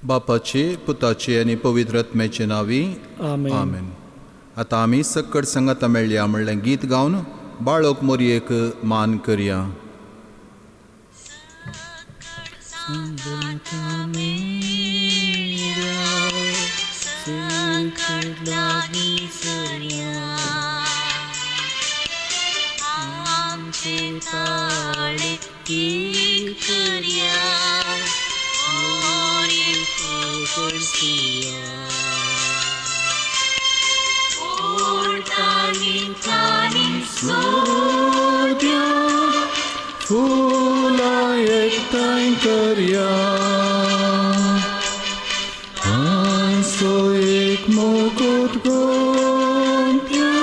बापाचे, पुताचे आनी पवित्र आत्म्याचे नांवी आमेन. आमेन. आतां आमी सक्कड संगाता मेळया म्हणलें गीत गावन बाळक मोरयेक मान करया. आमचे ताळे एक करया, मोरे फुगडसिया. ओडताली सोद्या फुलां एकठांय करया, हांसो एक मुकूट गोंत्या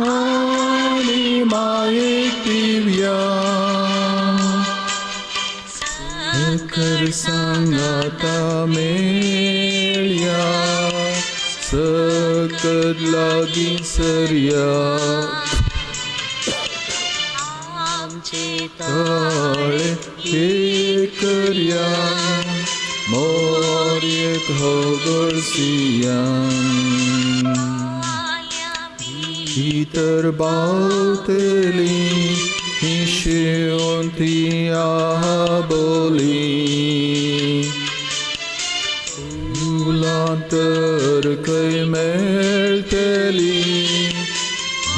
आनी मायेक दिवया. कर सांगाता मेळया, सकड लागीं सरया. आमचे ताळे एक करया, मोरयेक होगळसिया. भितर बावतली ही शेवंती आहा बोली, फुलां तर खंय मेळटली,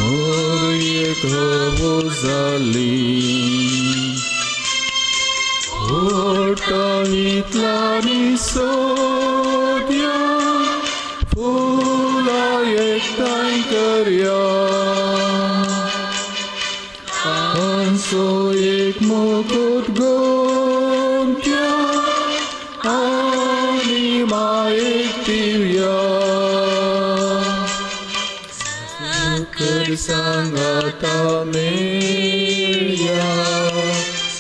मोरयेक हवो जाली. ओडटा इतलांनी सोदया, फुलां एकठांय करया, हांसो एक मुकूट गोंत्या आनी मायेक दिवया. कर सांगाता मेळया,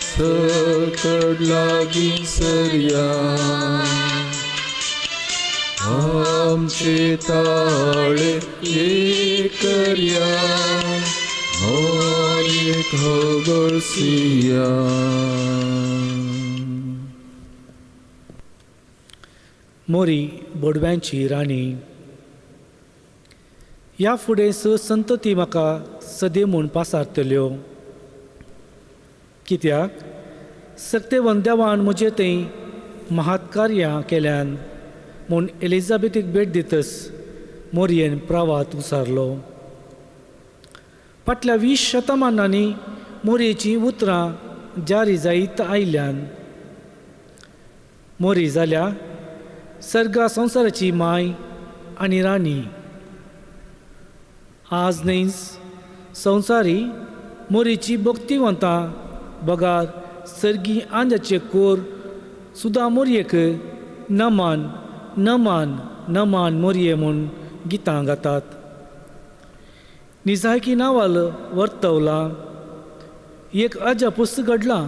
सकड लागीं सरया. आमचे ताळे एक करया, मोरयेक होगळसिया. मोरी बोडव्यांची राणी. ह्या फुडें स संतती म्हाका सदे म्हूण पासारतल्यो, कित्याक सक्तेवन देवान म्हजे थंय महात्कार्यां केल्यान म्हूण एलिझाबेथीक भेट दितस मोरयेन प्रवात उसारलो. फाटल्या 20 शतमानांनी मोरयेचीं उतरां जारी जायत आयल्यान. मोरी जाल्या सर्गा संवसाराची माय आनी राणी. आज न्हय संवसारी मोरीची भक्तिवंतां बगार सर्गी आंजाचे कोर सुद्दां मोरयेक नमान नमान नमान मोरये म्हूण गितां गातात. निजायकी नावाल वर्तवलां एक अजापूस घडलां.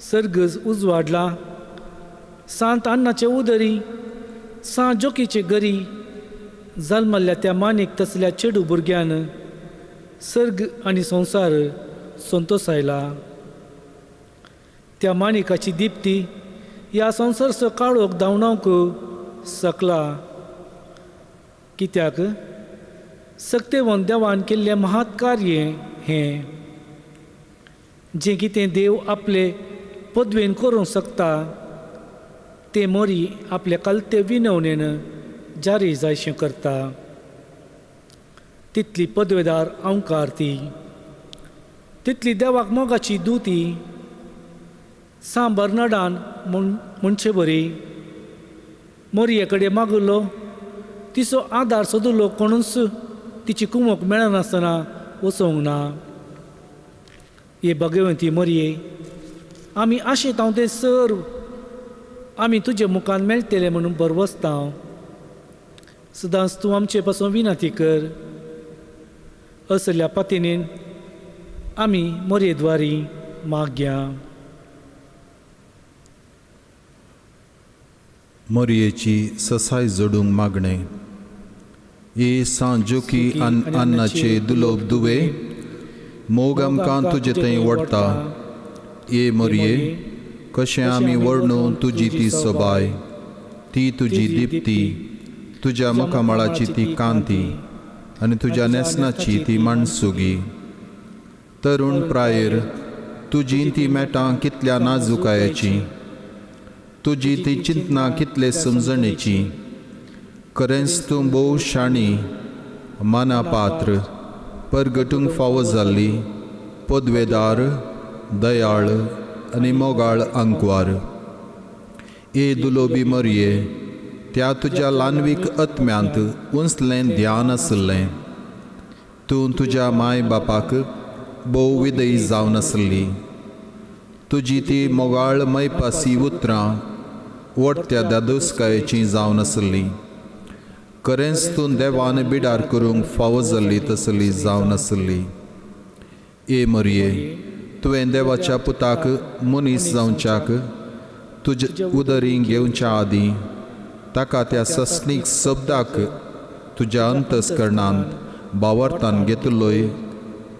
सर्ग उजवाडला, सांत अन्नाचे उदरी सां जोकीचे गरी जल्मल्ल्या त्या मानीक तसल्या चेडू भुरग्यान सर्ग आनी संवसार संतोसायला. त्या माणिकाची दिप्ती ह्या संवसारचो काळोख धांवडावंक सकला, कित्याक सक्तेवन देवान केल्लें महात कार्य हें, जें कितें देव आपले पदवेन करूंक शकता तें मोरी आपल्या कलते विनवणेन जारी जायशें करता. तितली पदवेदार अंकार ती, तितली देवाक मोगाची दुती. सां बर्नाडान म्हणचे बरी मोरये कडेन मागुल्लो तिचो आदार सोदुल्लो कोणूच तिची कुमोक मेळनासतना वचोंक ना. हे भगवंती मोरये, आमी आशेतांव तें सर्व आमी तुजे मुखान मेळटले म्हणून बरवसतांव. सदांच तूं आमचे पासून विनंती कर. असल्या पातिनेन आमी मोरये द्वारी मागया. मोरयेची ससाय जोडूंक मागणें. ए सां जोकी अन्नाचे दुलोब दुवे, मोग आमकां तुजे थंय ओडटा. ए मोरये, कशें आमी वर्णू तुजी ती सोबाय, ती तुजी दिप्ती, तुज्या मुखामळाची ती कांती आनी तुज्या न्हेसणाची ती माणसुगी. तरुण प्रायेर तुजी ती मेटां कितल्या नाजुकायेची, तुजी ती चिंतनां कितले समजणेची. खरेंच तूं भोव शाणी, मानापात्र, परगटूंक फावो जाल्ली, पदवेदार, दयाळ आनी मोगाळ आंकवार. ए दुलोबी मरये, त्या तुज्या ल्हानवीक आत्म्यांत उंचलें ध्यान आसलें. तूं तुज्या माय बापाक भोव विदयी जावन आसली. तुजी ती मोगाळ मैपासी उतरां वट्ट्या दादोसकायेचीं जावन आसलीं. खरेंच तूं देवान बिडार करूंक फावो जाल्ली तसली जावन आसली. ए मरये, तुवें देवाच्या पुताक मनीस जावच्याक तुजे उदरी घेवच्या आदीं ताका त्या सस्नीक शब्दाक तुज्या अंतस्करणांत बावरतान घेतलोय.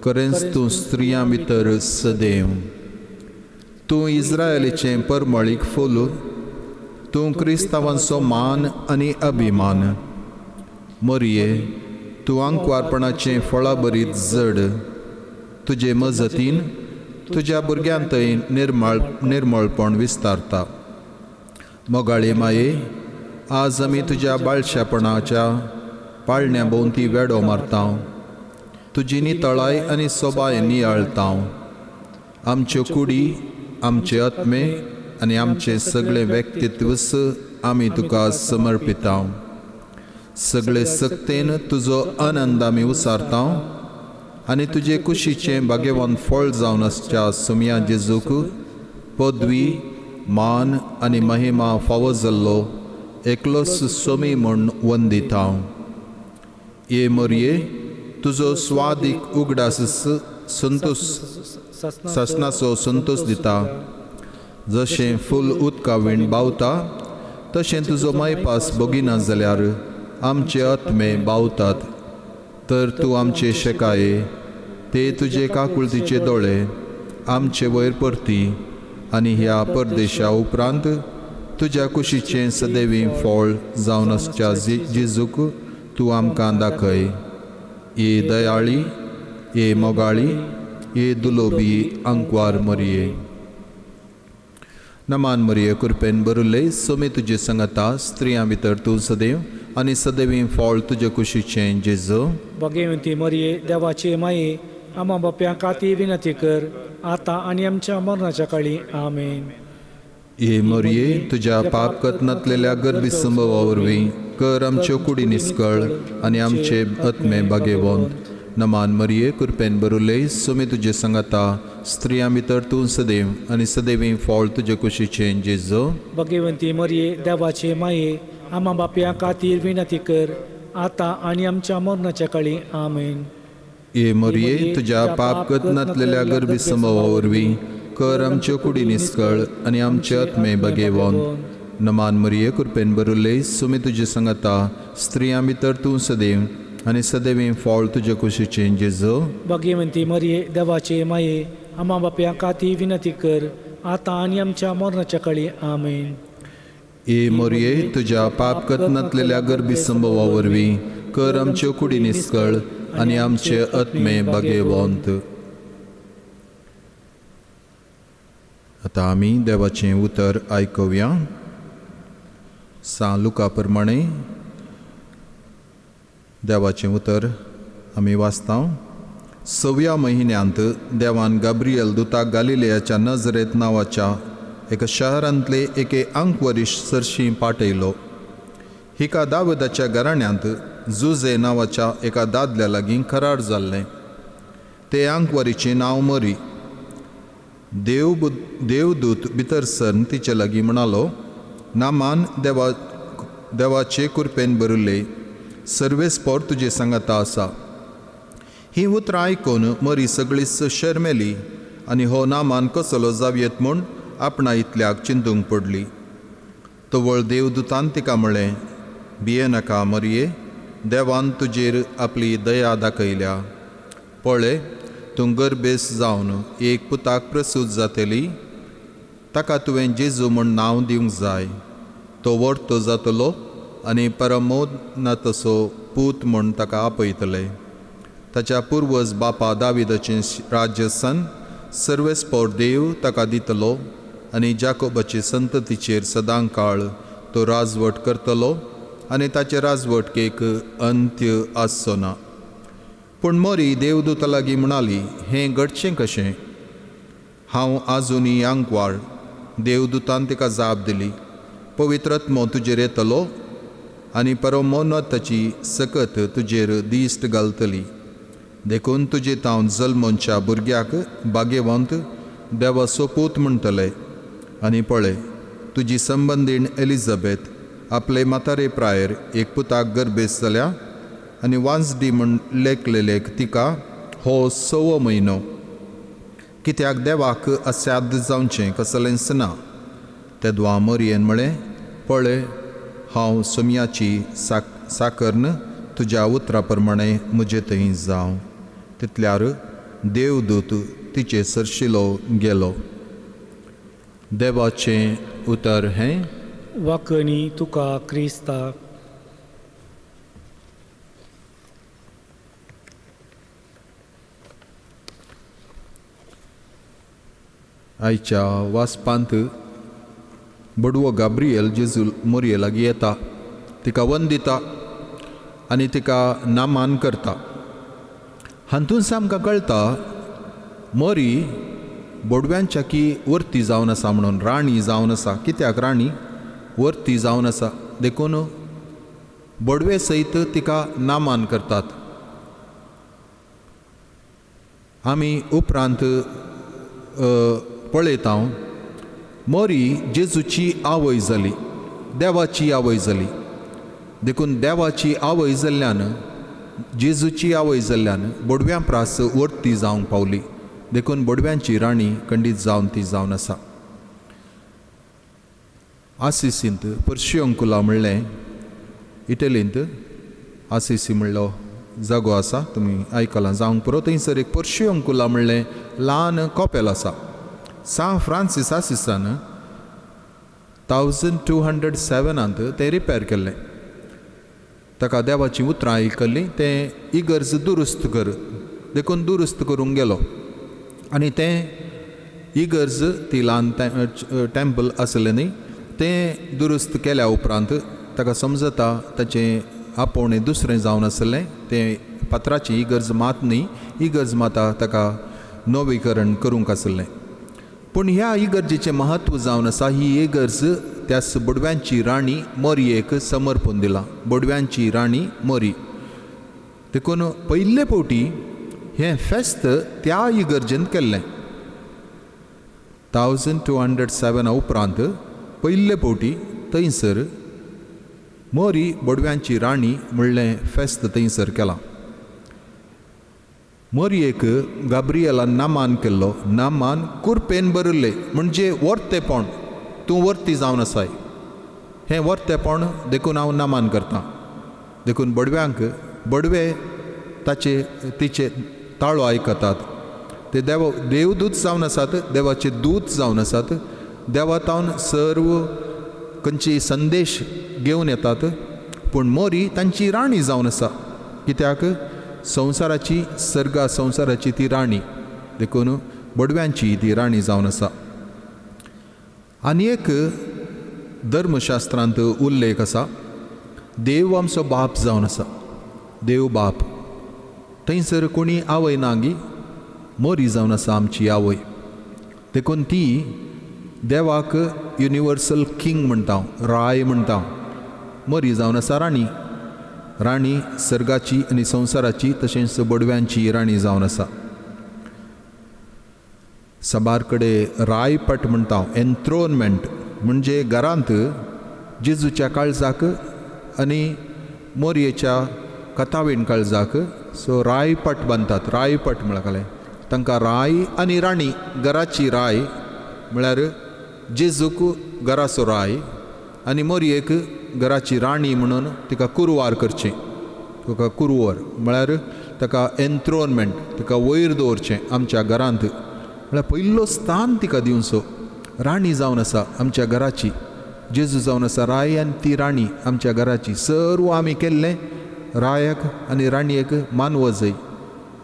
खरेंच तूं स्त्रियां भितर सदैव. तूं इस्रायलीचें परमळीक फूल, तूं क्रिस्तांवांचो मान आनी अभिमान. मरये, तूं आंकवारपणाचें फळां बरीत जड. तुजे मजतीन तुज्या भुरग्यांतय निर्मळपण विस्तारता. मोगाळे माये, आज आमी तुज्या बाळशापणाच्या पाळण्या भोंवती वेडो मारता, तुजी नितळाय आनी सोबाय नियाळता. आमच्यो कुडी, आमचे आत्मे आनी आमचें सगळें व्यक्तित्वच आमी तुका समर्पिता. सगळे सक्तेन तुजो आनंद आमी उसारता आनी तुजे कुशीचें भाग्यवान फळ जावन आसच्या सोमया जेजूक पदवी, मान आनी महिमा फावो जाल्लो एकलोच सोमी म्हूण वंदिता. ये मोरये, तुजो स्वादीक उगडास संतोष सासणाचो संतोष दिता. जशें फूल उदका वीण बावता तशें तुजो मायपास भोगिना जाल्यार आमचे आत्मे बावतात. तर तूं आमचे शेकाये, ते तुजे काकुळतीचे दोळे आमचे वयर परती आनी ह्या परदेशा उपरांत तुज्या कुशीचें सदैवी फळ जावन आसच्या जेजूक तूं आमकां दाखय. ये दयाळी, ये मोगाळी, ये दुलोबी आंकवार मरये. नमान मरये, कृपेन बरुल्ले, सोमी तुजे संगता, स्त्रियां भितर तूं सदैव आनी सदैवी फळ तुजे कुशीचें जेजू. भगवंती मरये, देवाचे माये, आमा बाप्या काती विनंती कर, आतां आनी आमच्या मरणाच्या काळी. आमेन. ये मोरये, तुज्या पाप कतनातलेल्या गर्भी संभवा वरवीं कर आमच्यो कुडी निस्कळ आनी आमचे आत्मे भागेवंत. नमान मरये, कृपेन बरुल्ले, सोमी तुजे संगता, स्त्रियां भितर तूं सदैव आनी सदैवी फळ तुजे कुशीचें जेजू. भगवंती मरये, देवाचे माये, आमा बाप्या खातीर विनंती कर, आतां आनी आमच्या मरणाच्या काळी. आमेन. ये मोरये, तुज्या पाप कतनातलेल्या गर्भी संभवा वरवीं कर आमच्यो कुडी निस्कळ आनी आमचे आत्मे भागेवंत. नमान मरये, कृपेन बरुल्ले, सुमी तुजे संगता, स्त्रियां भितर तूं सदैव आनी सदैवी फळ तुजे कुशीचें जेजू. भगवंती मरये, देवाचे माये, आमा बाप्या खातीर विनंती कर, आतां आनी आमच्या मरणाच्या काळी. आमेन. ये मोरये, तुज्या पाप कतनातलेल्या गर्भी संभवा वरवीं कर आमच्यो कुडी निस्कळ आनी आमचे आत्मे भागेवंत. आतां आमी देवाचें उतर आयकुया. सां लुका प्रमाणे देवाचें उतर आमी वाचता. सव्या म्हयन्यांत देवान गाब्रियल दुताक गालिलेयाच्या नजरेत नांवाच्या एका शहरांतले एके आंकवरीश सरशी पाठयलो. हिका दावदाच्या घराण्यांत जुजे नांवाच्या एका दादल्या लागीं करार जाल्लें. ते आंकवारीचें नांव मरी. देवदूत भितर सरन तिचे लागीं म्हणालो, नामान देवाचे कृपेन भरिल्ले, सर्वेस्पोर तुजे सांगाता आसा. ही उतरां आयकून मरी सगळीच शरमेली आनी हो नामान कसलो जावयेत म्हूण आपणा इतल्याक चिंतूंक पडली. तवळ देवदूतान तिका म्हळें, भियेनाका मरये, देवान तुजेर आपली दया दाखयल्या. पळय, तूं गर्भेस जावन एक पुताक प्रसूत जातली ताका तुवें जेजू म्हूण नांव दिवंक जाय. तो वर्तो जातलो आनी परमोन्नताचो पूत म्हूण ताका आपयतले. ताच्या पुर्वज बापा दाविदाचें राज्य सन सर्वेस्पोर देव ताका दितलो आनी जाकोबाचे संततीचेर सदां काळ तो राजवट करतलो आनी ताचे राजवटकेक अंत्य आसचो ना. पूण मोरी देवदूता लागीं म्हणाली, हें घडचें कशें? हांव आजुनी आंकवार. देवदूतान तिका जाप दिली, पवित्रत्मो तुजेर येतलो आनी परमोन्नताची सकत तुजेर दिश्ट घालतली. देखून तुजे तावन जल्मोनच्या भुरग्याक भाग्यवंत देवाचो पूत म्हणटले. आनी पळय, तुजी संबंदीण एलिझाबेथ आपले म्हातारे प्रायर एक पुताक गर्भेस्त जाल्या आनी वांजडी म्हूण लेखलेलेक तिका हो 6वो म्हयनो. कित्याक देवाक असाध्य जावचें कसलेंच ना. तेदवा मोरयेन म्हळें, पळय, हांव सोम्याची साकर्न तुज्या उतरा प्रमाणें म्हजे थंय जावं. तितल्यार देवदूत तिचे सरशिलो गेलो. देवाचें उतर हें. वाकणी तुका क्रिस्ता. आयच्या वाचपांत बडवो गाब्रियल जेजू मोरये लागीं येता, तिका वंदिता आनी तिका नामान करता. हातूंत आमकां कळटा मोरी बोडव्यांच्या की वर्ती जावन आसा म्हणून, राणी जावन आसा. कित्याक राणी वर्ती जावन आसा देखून बोडवे सयत तिका नामान करतात. आमी उपरांत पळयता मोरी जेजूची आवय जाली, देवाची आवय जाली. देखून देवाची आवय जाल्ल्यान, जेजूची आवय जाल्ल्यान बोडव्यां प्रास वर्ती जावंक पावली. देखून बोडव्यांची राणी खंडीत जावन ती जावन आसा. आसिसींत पर्शियंकुला म्हणलें इटलींत आसिसी म्हणलो जागो आसा, तुमी आयकलां जावंक पुरो. थंयसर एक पर्शियंकुला म्हणलें ल्हान कॉपेल आसा. सान फ्रांसीस आसिसान 1207 तें रिपेर केल्लें. ताका देवाचीं उतरां आयकल्लीं, तें इगर्ज दुरुस्त कर देखून दुरुस्त करूंक गेलो आनी तें इगर्ज ती ल्हान टेम्पल आसलें न्ही, तें दुरुस्त केल्या उपरांत ताका समजता ताचें आपोवणें दुसरें जावन आसलें. तें फातराची इगर्ज मात न्ही, इगर्ज माता ताका नवीकरण करूंक आसलें. पूण ह्या इगर्जेचें म्हत्व जावन आसा, ही इगर्ज त्याच बोडव्यांची राणी मोरयेक समर्पून दिलां. बोडव्यांची राणी मोरी. देखून पयले फावटी हें फेस्त त्या इगर्जेन केल्लें. 1207 उपरांत पयले फावटी थंयसर मोरी बोडव्यांची राणी म्हणलें फेस्त थंयसर केलां. मोरयेक गाब्रियलान नामान केल्लो. नामान कुरपेन भरिल्लें म्हणजे वर्तेपण, तूं वर्ती जावन आसाय, हें वर्तेपण देखून हांव नामान करतां. देखून बडव्यांक बडवे ताचे तिचे ताळो आयकतात. ते देव देवदूत जावन आसात, देवाचे दूत जावन आसात, देवा तावन सर्व खंयची संदेश घेवन येतात. पूण मोरी तांची राणी जावन आसा. कित्याक संवसाराची सर्गा संवसाराची ती राणी, देखून बडव्यांची ती राणी जावन आसा. आनी एक धर्मशास्त्रांत उल्लेख आसा, देव आमचो बाप जावन आसा, देव बाप. थंयसर कोणी आवय ना गी, मोरी जावन आसा आमची आवय. देखून ती देवाक युनिवर्सल किंग म्हणटा, राय म्हणटा. मोरी जावन आसा राणी. राणी सर्गाची आनी संवसाराची तशेंच बोडव्यांची राणी जावन आसा. साबार कडेन रायपट म्हणटा, एन्थ्रोनमेंट म्हणजे घरांत जेजूच्या काळजाक आनी मोरयेच्या कथावीण काळजाक सो रायपट बांदतात. रायपट म्हळ्यार तांकां राय आनी राणी, घराची राय म्हळ्यार जेजूक घराचो राय आनी मोरयेक घराची राणी म्हणून तिका कुरवार करचें. तुका कुरवर म्हळ्यार ताका एन्थ्रोनमेंट, तिका वयर दवरचें आमच्या घरांत, म्हळ्यार पयलो स्थान तिका दिवचो. राणी जावन आसा आमच्या घराची. जेजू जावन आसा राय आनी ती राणी आमच्या घराची. सर्व आमी केल्लें रायाक आनी राणयेक मानव जाय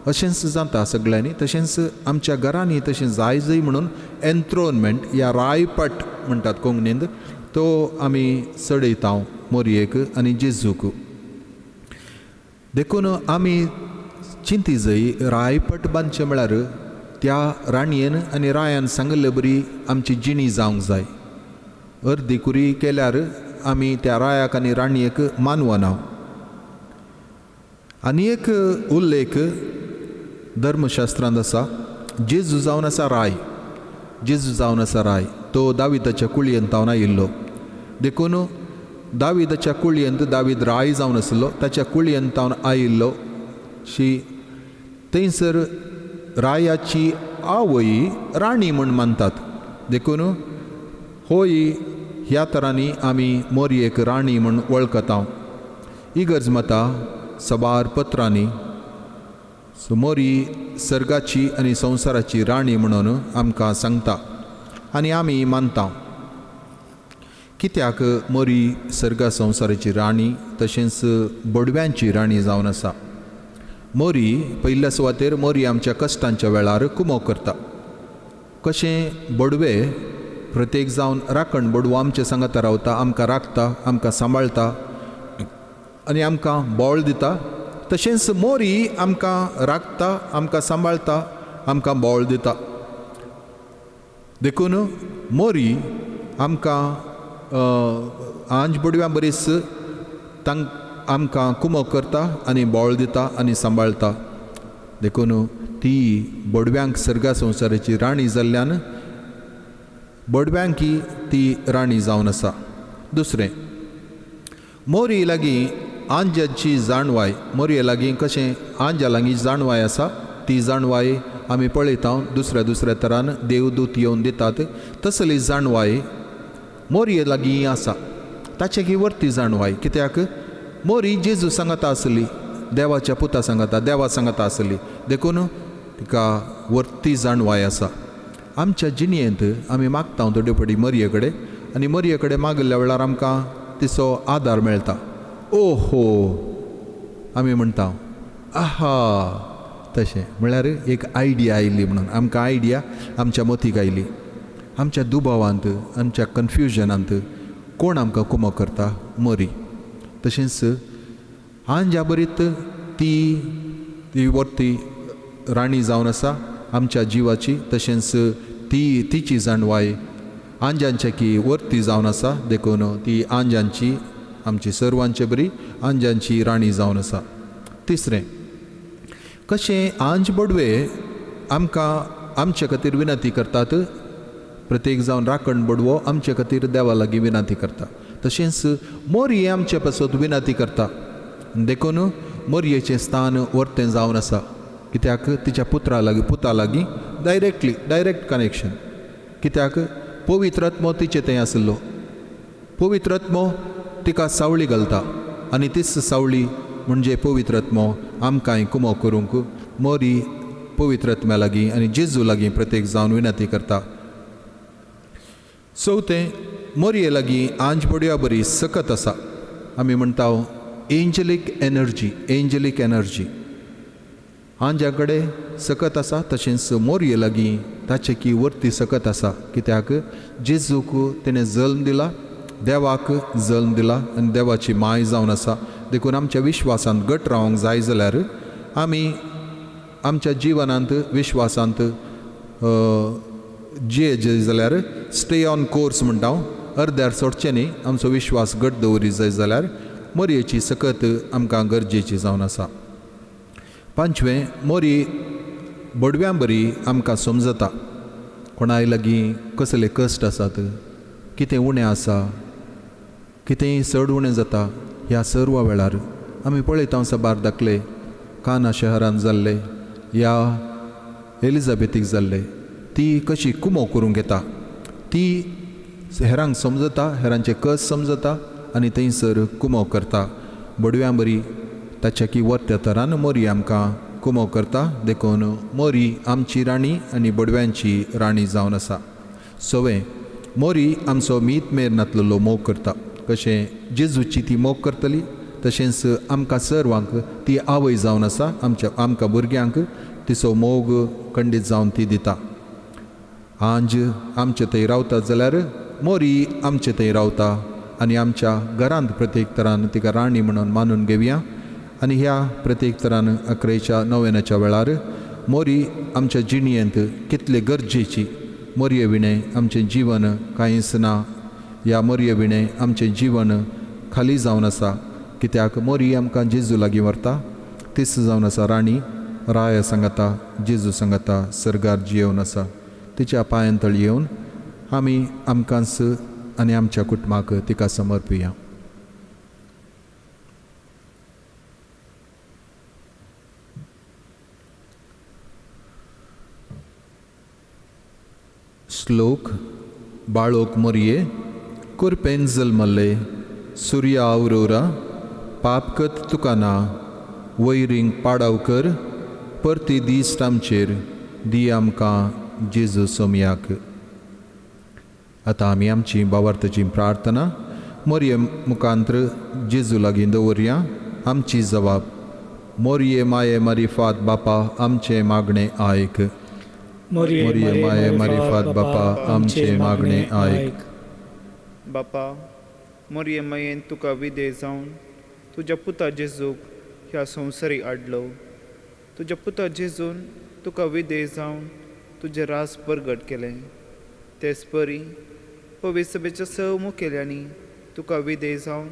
अशेंच जाता सगळ्यांनी. तशेंच आमच्या घरांनी तशें जाय जाय म्हणून एन्थ्रोनमेंट या रायपट म्हणटात कोंकणींत, तो आमी चडयता मोरयेक आनी जेजूक. देखून आमी चिंती जाय रायपट बांदचें म्हळ्यार त्या राणयेन आनी रायान सांगिल्ले बरी आमची जिणी जावंक जाय. अर्दी कुरी केल्यार आमी त्या रायाक आनी राणयेक मानवना. आनी एक उल्लेख धर्मशास्त्रांत आसा, जेजू जावन आसा राय, जेजू जावन आसा राय, तो दाविदाच्या कुळयेंत तावन आयिल्लो. देखून दाविदाच्या कुळयेंत दावीद राय जावन आसलो, ताच्या कुळयेंत तावन आयिल्लो शी थंयसर रायाची आवय राणी म्हूण मानतात. देखून होय ह्या तरांनी आमी मोरयेक राणी म्हूण वळखता. इगर्ज माता सबार पत्रांनी सो मोरी सर्गाची आनी संवसाराची राणी म्हणून आमकां सांगता आनी आमी मानता. कित्याक मोरी सर्गा संवसाराची राणी तशेंच बोडव्यांची राणी जावन आसा. मोरी पयल्या सुवातेर मोरी आमच्या कश्टांच्या वेळार कुमो करता. कशें बोडवे प्रत्येक जावन राखण बोडवो आमचे सांगाता रावता, आमकां राखता, आमकां सांबाळटा आनी आमकां बोळ दिता, तशेंच मोरी आमकां राखता, आमकां सांबाळटा, आमकां बोळ दिता. देखून मोरी आमकां आंज बोडव्यां बरीच तांक आमकां कुमो करता आनी बोळ दिता आनी सांबाळटा. देखून ती बोडव्यांक सर्गा संवसाराची राणी जाल्ल्यान बोडव्यांकी ती राणी जावन आसा. दुसरें, मोरी लागीं आंजाची जाणवाय, मोरये लागीं कशें आंजा लागीं जाणवाय आसा, ती जाणवाय आमी पळयता दुसऱ्या दुसऱ्या तरान देवदूत येवन दितात, तसली जाणवाय मोरये लागीं आसा. ताचे की वरती जाणवाय, कित्याक मोरी जेजू सांगाता आसली, देवाच्या पुता सांगाता, देवा सांगाता आसली, देखून तिका वरती जाणवाय आसा. आमच्या जिणेंत आमी मागता थोडे फावटी मोरये कडेन आनी मोरये कडेन मागिल्ल्या वेळार आमकां तिचो आदार मेळटा. ओहो आमी म्हणटा, आहा तशें म्हळ्यार एक आयडिया आयली म्हणून आमकां आयडिया आमच्या मतीक आयली. आमच्या दुबावांत, आमच्या कन्फ्युजनांत कोण आमकां कुमो करता? मोरी. तशेंच आंजा बरीत ती ती वरती राणी जावन आसा आमच्या जिवाची, तशेंच ती तिची जाणवाय आंजांच्या की वरती जावन आसा, देखून ती आंजांची आमची सर्वांचे बरी आंजांची राणी जावन आसा. तिसरें, कशें आंज बोडवे आमकां आमचे खातीर विनंती करतात, प्रत्येक जावन राखण बोडवो आमचे खातीर देवा लागीं विनंती करता, तशेंच मोरी आमचे पासत विनंती करता. देखून मोरयेचें स्थान वर्तें जावन आसा, कित्याक तिच्या पुत्रा लागीं, पुता लागीं डायरेक्टली डायरेक्ट कनेक्शन, कित्याक पवित्र आत्मो तिचे थंय आसलो. पवित्र आत्मो तिका सावळी घालता आनी तीच सावळी म्हणजे पवित्र आत्मो आमकांय कुमो करूंक मोरी पवित्र आत्म्या लागीं आनी जेजू लागीं प्रत्येक जावन विनंती करता. चवथें, मोरये लागीं आंज बोडया बरी सकत आसा. आमी म्हणटा एंजलीक एनर्जी, एंजलीक एनर्जी आंजा कडेन सकत आसा, तशेंच मोरये लागीं ताचे की वरती सकत आसा, कित्याक जेजूक तेणें जल्म दिला, देवाक जल्म दिला आनी देवाची माय जावन आसा. देखून आमच्या विश्वासांत घट रावंक जाय जाल्यार आमी आमच्या जिवनांत विश्वासांत जिये जाय जाल्यार स्टे ऑन कोर्स म्हणटा हांव, अर्द्यार सोडचें न्ही, आमचो विश्वास घट दवरी जाय जाल्यार मोरयेची सकत आमकां गरजेची जावन आसा. पांचवें, मोरी बोडव्यां बरी आमकां समजता, कोणाय लागीं कसले कश्ट आसात, कितें उणें आसा, कितेंय चड उणें जाता, ह्या सर्व वेळार आमी पळयता साबार दाखले काना शहरांत जाल्ले या एलिजाबेथीक जाल्ले, ती कशी कुमो करूंक येता, ती हेरांक समजता, हेरांचे कस समजता आनी थंयसर कुमो करता. बोडव्यां बरी ताच्या की वर्त्या तरान मोरी आमकां कुमो करता. देखून मोरी आमची राणी आनी बोडव्यांची राणी जावन आसा. सवें, मोरी आमचो मीत मेर नातलेलो मोग करता. कशें जेजूची ती मोग करतली तशेंच आमकां सर्वांक ती आवय जावन आसा. आमच्या आमकां भुरग्यांक तिचो मोग खंडीत जावन ती दिता. आंज आमचे थंय रावता जाल्यार मोरी आमचे थंय रावता आनी आमच्या घरांत प्रत्येक तरान तिका राणी म्हणून मानून घेवया. आनी ह्या प्रत्येक तरान अकरेच्या नव्यानाच्या वेळार मोरी आमच्या जिणयेंत कितले गरजेची, मोरये विणें आमचें जीवन कांयच ना, ह्या मोरये विणें आमचें जीवन खाली जावन आसा. कित्याक मोरी आमकां जेजू लागीं व्हरता. तीच जावन आसा राणी, राया सांगाता जेजू सांगाता सर्गार जियेवन आसा. तिच्या पांयां तळी येवन आमी आमकांच आनी आमच्या कुटुंबाक तिका समर्पिया. श्लोक बाळोक मोरये कुरपेन जल्मल्ले सुर्या आवरोरा पापकत तुका ना वैरींग पाडाव कर परती दीस आमचेर दी आमकां जेजू सोमयाक. आतां आमी आमची बावार्थाची प्रार्थना मोरये मुखांत्र जेजू लागीं दवरया. आमची जबाब मोरये माये मारिफात बापा आमचें मागणें आयक. मोरये माये मारिफात बापा आमचें मागणें आयक. बापा मोरये मायेन तुका विधेय जावन तुज्या पुता जेजूक ह्या संवसारीक हाडलो. तुज्या पुता जेजून तुका विधेय जावन तुजें रास परगट केलें. तेच परी पवित्र सभेच्या स मुखेल्यांनी तुका विधेय जावन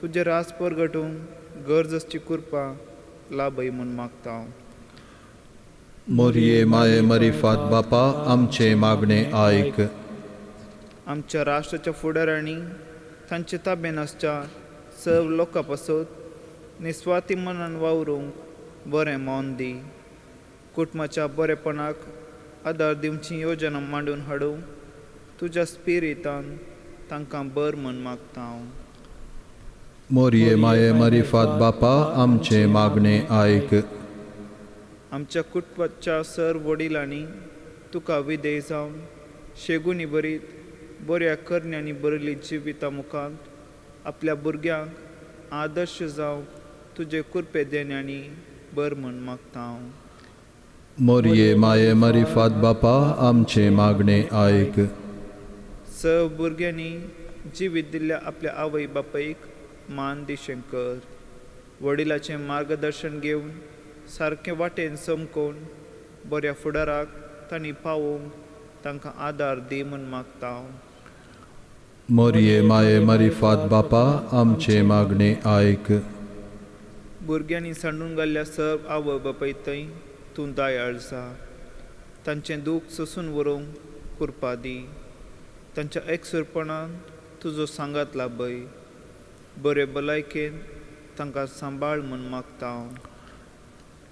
तुजें रास परगटूंक गरज आसची कृपा लाभय म्हूण मागता. मोरये माये मारिफात बापा आमचें मागणें आयक. आमच्या राष्ट्राच्या फुडारांनी तांचे ताबेन आसच्या सर्व लोकां पासत निस्वार्थी मनान वावरूंक बरें मन दी. कुटुंबाच्या बरेपणाक आदार दिवची योजना मांडून हाडूंक तुज्या स्पिरितान तांकां बर म्हूण मागता हांव. मोरये माये मारिफात बापा आमचें मागणें आयक. आमच्या कुटुंबाच्या सर वडिलांनी तुका विधेय जावन शेगुनी बरीत बऱ्या करण्यांनी बरयल्ली जिविता मुखांत आपल्या भुरग्यांक आदर्श जावंक तुजे कृपे देण्यांनी बर म्हूण मागता हांव. मोरये माये मारिफात बापा आमचें मागणें आयक. स भुरग्यांनी जिवीत दिल्ल्या आपल्या आवय बापायक मान दिशें कर. वडिलाचें मार्गदर्शन घेवन सारकें वाटेन चमकोवन बऱ्या फुडाराक तांणी पावोवंक तांकां आदार दी म्हूण मागता हांव. मोरये माये मारिफात बापा आमचें मागणें आयक. भुरग्यांनी सांडून घाल्ल्या सर्व आवय बापाय थंय तूं दयाळ जा. तांचें दूख सोसून व्हरूंक कृपा दी. तांच्या एकसुरपणान तुजो सांगात लाभय. बरे भलायकेन तांकां सांबाळ म्हूण मागता हांव.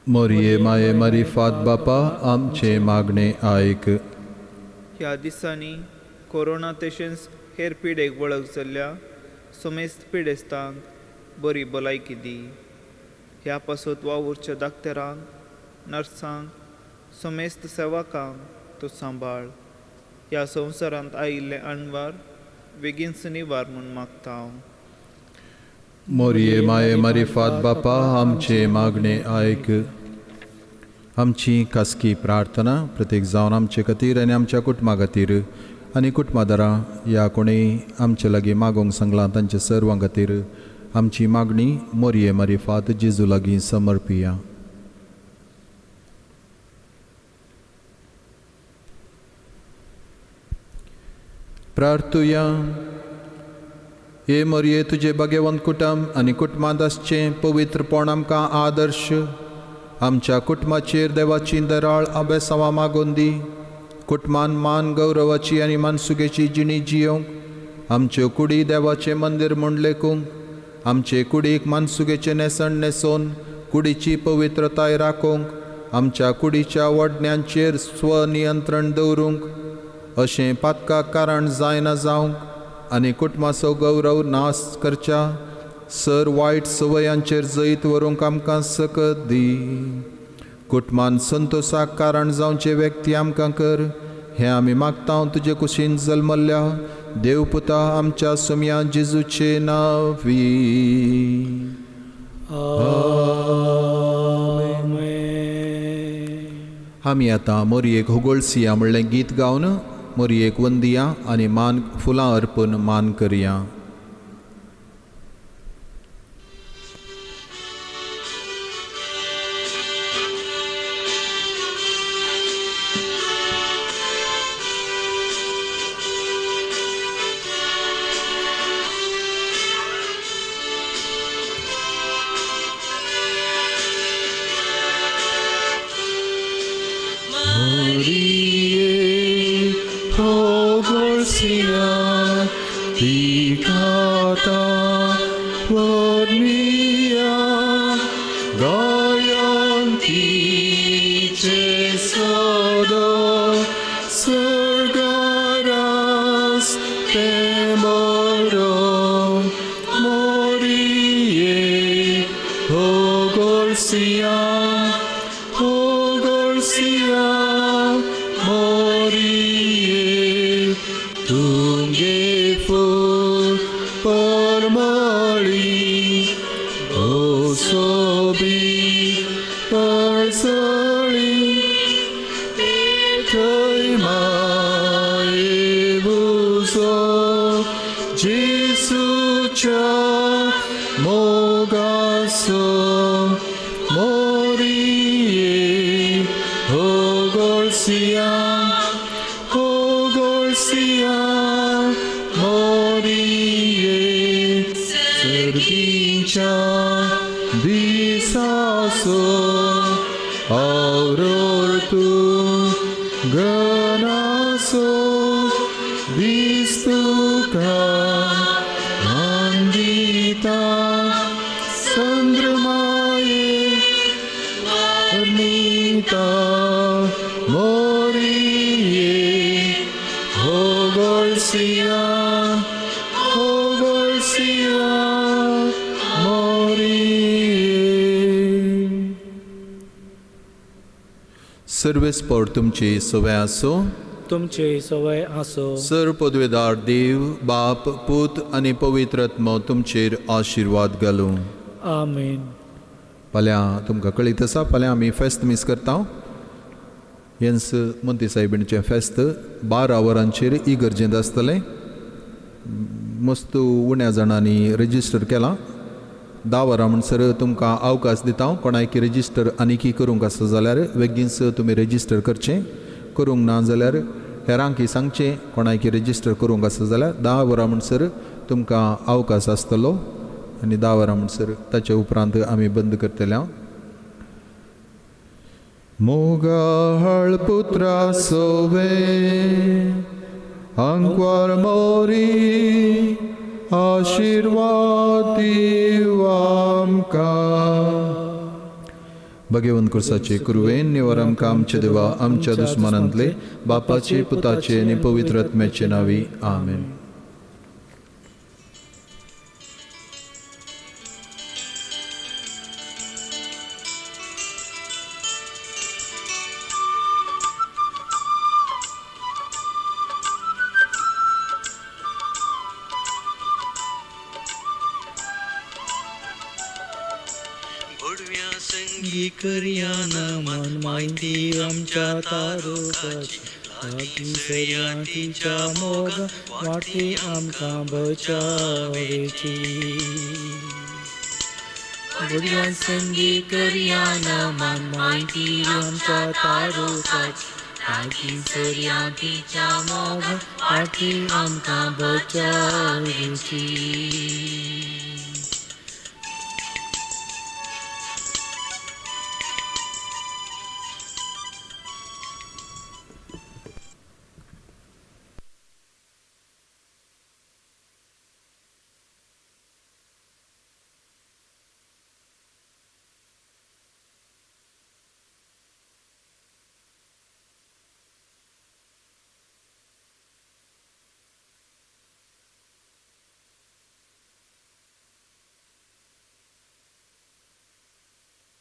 मोरये माये मारिफात बापा आमचें मागणें आयक. ह्या दिसांनी कोरोना तशेंच हेर पिडेक वळख जाल्ल्या समेस्त पिडेस्तांक बरी भलायकी दी. ह्या पासत वावुरच्या दाक्तरांक, नर्सांक, समेस्त सेवकांक तूं सांबाळ. ह्या संवसारांत आयिल्ले अणवार बेगीनच निवार म्हूण मागता हांव. मोरये माये मारिफात बापा आमचें मागणें आयक. आमची खासगी प्रार्थना प्रत्येक जावन आमचे खातीर आनी आमच्या कुटुंबा खातीर आनी कुटुंबादारां ह्या कोणीय आमचे लागीं मागोवंक सांगलां तांच्या सर्वां खातीर आमची मागणी मोरये मारिफात जेजू लागीं समर्पिया. प्रार्थुया. हे मोरये तुजे भाग्यवंत कुटुंब आनी कुटुंबांत आसचें पवित्रपण आमकां आदर्श. आमच्या कुटुंबाचेर देवाची दराळ अभ्यासावां मागून दी. कुटुंबान मान गौरवाची आनी मानसुगेची जिणी जियोवंक आमच्यो कुडी देवाचें मंदीर म्हूण लेखूंक आमचे कुडीक मानसुगेचें न्हेसण न्हेसोवन कुडीची पवित्रताय राखूंक आमच्या कुडीच्या वडण्यांचेर स्वनियंत्रण दवरूंक अशें पातकाक कारण जायना जावंक आनी कुटुंबाचो गौरव नाश करच्या सर वायट संवयांचेर जैत व्हरूंक आमकां सकत दी. कुटुंबान संतोशाक कारण जावचे व्यक्ती आमकां कर हें आमी मागता तुजे कुशीन जल्मल्ल्या देवपुता आमच्या सोमया जेजूचे नांवी. आमेन. आमी आतां मोरयेक होगोळसिया म्हणलें गीत गावन मोरयेक वंदिया आनी मान फुलां अर्पून मान करया. मोरये होगोळसिया तिका वर्निया गायन तिचे सदा सर्गारास ते बरो. मोरये होगोळसिया होगोळसिया मोरये तुंगे फूल परमळी ओसोबी परसळी थंय माये बुजो जेसूच्या मोगासो. मोरये होगोळसिया होगोळसिया मोरये सर्गीच्या दिसासो आवरोर तूं गनासो दिस तुका आंदिता संद्रमाये वर्णिता. मोरये होगोळसिया होगोळसिया मोरये. सर्वेस्पर तुमची सवय आसो. तुमचे सवय आसो. सर पदवेदार देव बाप पूत आनी पवित्र आत्मो तुमचेर आशिर्वाद घालूं. आमेन. फाल्यां तुमकां कळीत आसा, फाल्यां आमी फेस्त मीस करता. हेंच मोंती सायबिणीचें फेस्त 12 वरांचेर इगर्जेंत आसतलें. मस्त उण्या जाणांनी रजिस्टर केलां. 10 वरां म्हणसर तुमकां अवकाश दिता. हांव कोणायकी रजिस्टर आनीकी करूंक आसा जाल्यार बेगीनच तुमी रजिस्टर करचें. करूंक ना जाल्यार हेरांकी सांगचें. कोणायकी रजिस्टर करूंक आसा जाल्यार 10 वरां म्हणसर तुमकां अवकाश आसतलो आनी 10 वरां म्हणसर ताचे उपरांत आमी बंद करतले. हांव मोगाळ पुत्रा सोवे आंकवार मोरी आशिर्वाद दीव आमकां. भगवंत कुर्साचे कुरवेन निवर आमकां आमच्या देवा आमच्या दुस्मानांतले बापाचे पुताचे आनी पवित्र आत्म्याचे नांवी. आमेन. भोडव्या संगी करया नमन माहिती आमच्या तारुकाची लागीं सरया तिच्या मोगा वाटी आमकां बचावेची. भोडव्या संगी करया नमन माहिती आमच्या तारुकाची लागीं सरया तिच्या मोगा वाटी आमकां बचावेची.